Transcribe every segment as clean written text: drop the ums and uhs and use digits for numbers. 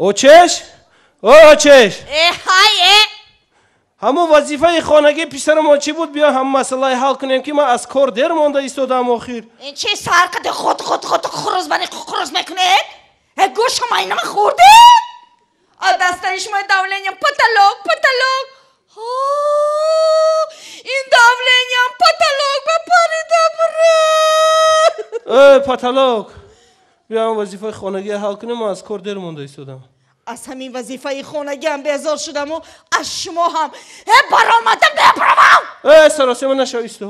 Очеш? Очеш! Э, ҳай, э! Ҳамон вазифаи хонагии писарамо чӣ буд? Биё ҳам масъалаи ҳал кунем, ки ман аз кор дер монда истодам охир. Ин чи сарқади худ худ худ хурӯз бани хурӯз мекунед? Э, гӯш, шумо инама хӯрдед? А дастаи шумо давлениям потолок, потолок. Ин давлениям потолок ба парида бра. Э, потолок. Биё ҳам вазифаи хонагӣ ҳал кунем, ман аз кор дер монда истодам. Аз ҳамин вазифаи хонагиам безор шудаму аз шумо ҳам. Э, баромадам, беправам. Э, саросима нашав, исто.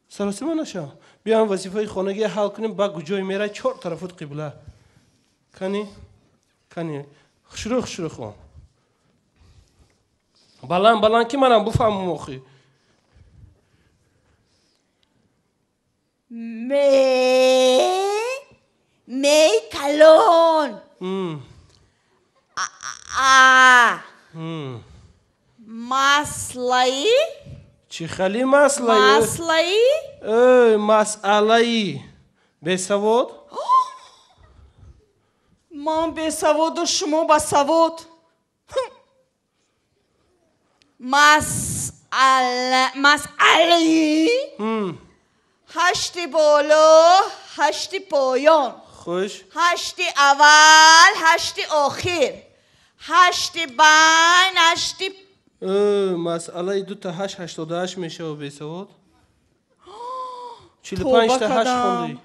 Саросима нашав. Биё ҳам вазифаи хонагӣ ҳал кунем, ба куҷое мерай, чор тарафут қибла. Кани? Кани? Хушрӯ, хушрӯ хон. Баланд, баланд, ки манам буфаҳмам охи. Мей калон. А. Маслаи? Чӣ хали маслаи? Маслаи? Эй, масъалаи. Бесавод? Ман бесаводу шумо басавод. Масъалаи ҳашти боло, ҳашти поён. Хуш. Ҳашти аввал, ҳашти охир. Ҳашти байн, ҳашти Масъалаи дута ҳашт 88 мешава, бесавод. 45 та ҳашт хондӣ.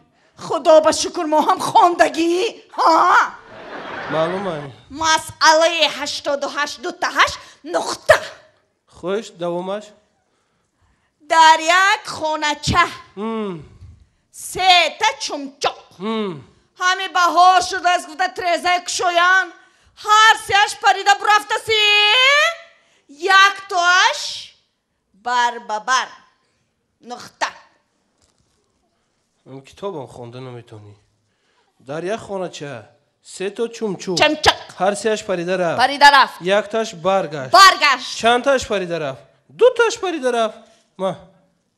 Худо ба шукр, мо ҳам хондагӣ. Ҳа? Маълум ай. Масъалаи 88 дута ҳашт нуқта. Хуш, давомаш? Дар як хонача сета чумчоқ. Ҳами баҳор шудааст, гуфта трезаи кушоян. Ҳар сеаш парида бурафтаси, яктоаш бар ба бар. Нуқта. Китобам хонда наметонӣ. Дар як хонача сето чумчуқ. Чумчуқ. Ҳар сеаш парида рафт. Парида рафт. Якташ баргашт. Баргашт. Чандташ парида рафт? Дуташ парида рафт. Ма.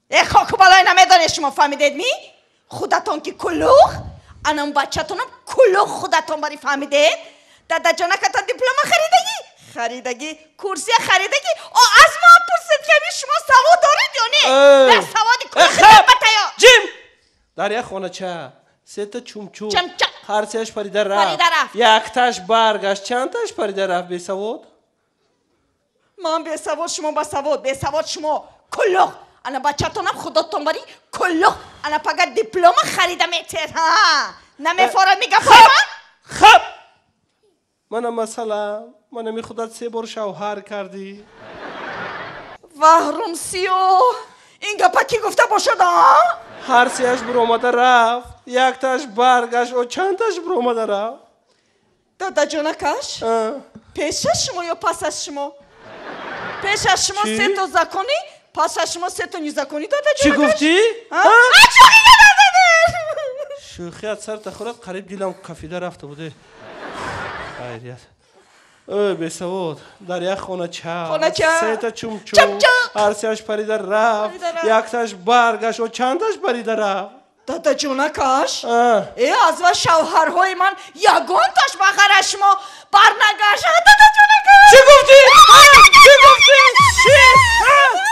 Э, хоку балой намедонед шумо, фаҳмидед ми? Худатон ки кулух, анам бачатонам кулух, худатон бари фаҳмидед? Дадаҷонакатон диплома харидагӣ? Харидагӣ, курсия харидагӣ. О, аз мо пурсед, ки ҳамин шумо савод доред ё не? Дар саводи кулух батаё. Ҷим! Дар як хонача сета чумчуқ. Чумчуқ. Ҳар сеаш парида рафт. Парида рафт. Якташ баргашт. Чандташ парида рафт, бесавод? Ман бесавод, шумо басавод. Бесавод шумо кулух. Ана бачатонам худотон бари кулух. Ана пага диплома харида метер. Ҳа. Намефорад мегафои ман? Хаб! Мана масалан, мана ми худат се бор шавҳар кардӣ. Ваҳрумсиё, ин гапа кӣ гуфта бошад, а? Ҳар сеаш буромада рафт, якташ баргашт, о чандташ буромада рафт? Дадаҷонакаш? Пеш аз шумо ё пас аз шумо? Пеш аз шумо сето законӣ, пас аз шумо сето незаконӣ, дадаҷонакаш? Чӣ гуфтӣ? Шӯхӣ аз сар тахӯрад, қариб дилам кафида рафта буде. Хайрият. Ой, бесавод, дар як хонача сета чумчуқ, ҳар сеаш парида рафт, якташ баргашт, о чандташ парида рафт? Дадаҷонакаш? Э, аз ва шавҳарҳои ман ягонташ ба ғайр аз шумо барнагашт, дадаҷонакаш. Чӣ гуфтӣ? Чӣ гуфтӣ? Чӣ?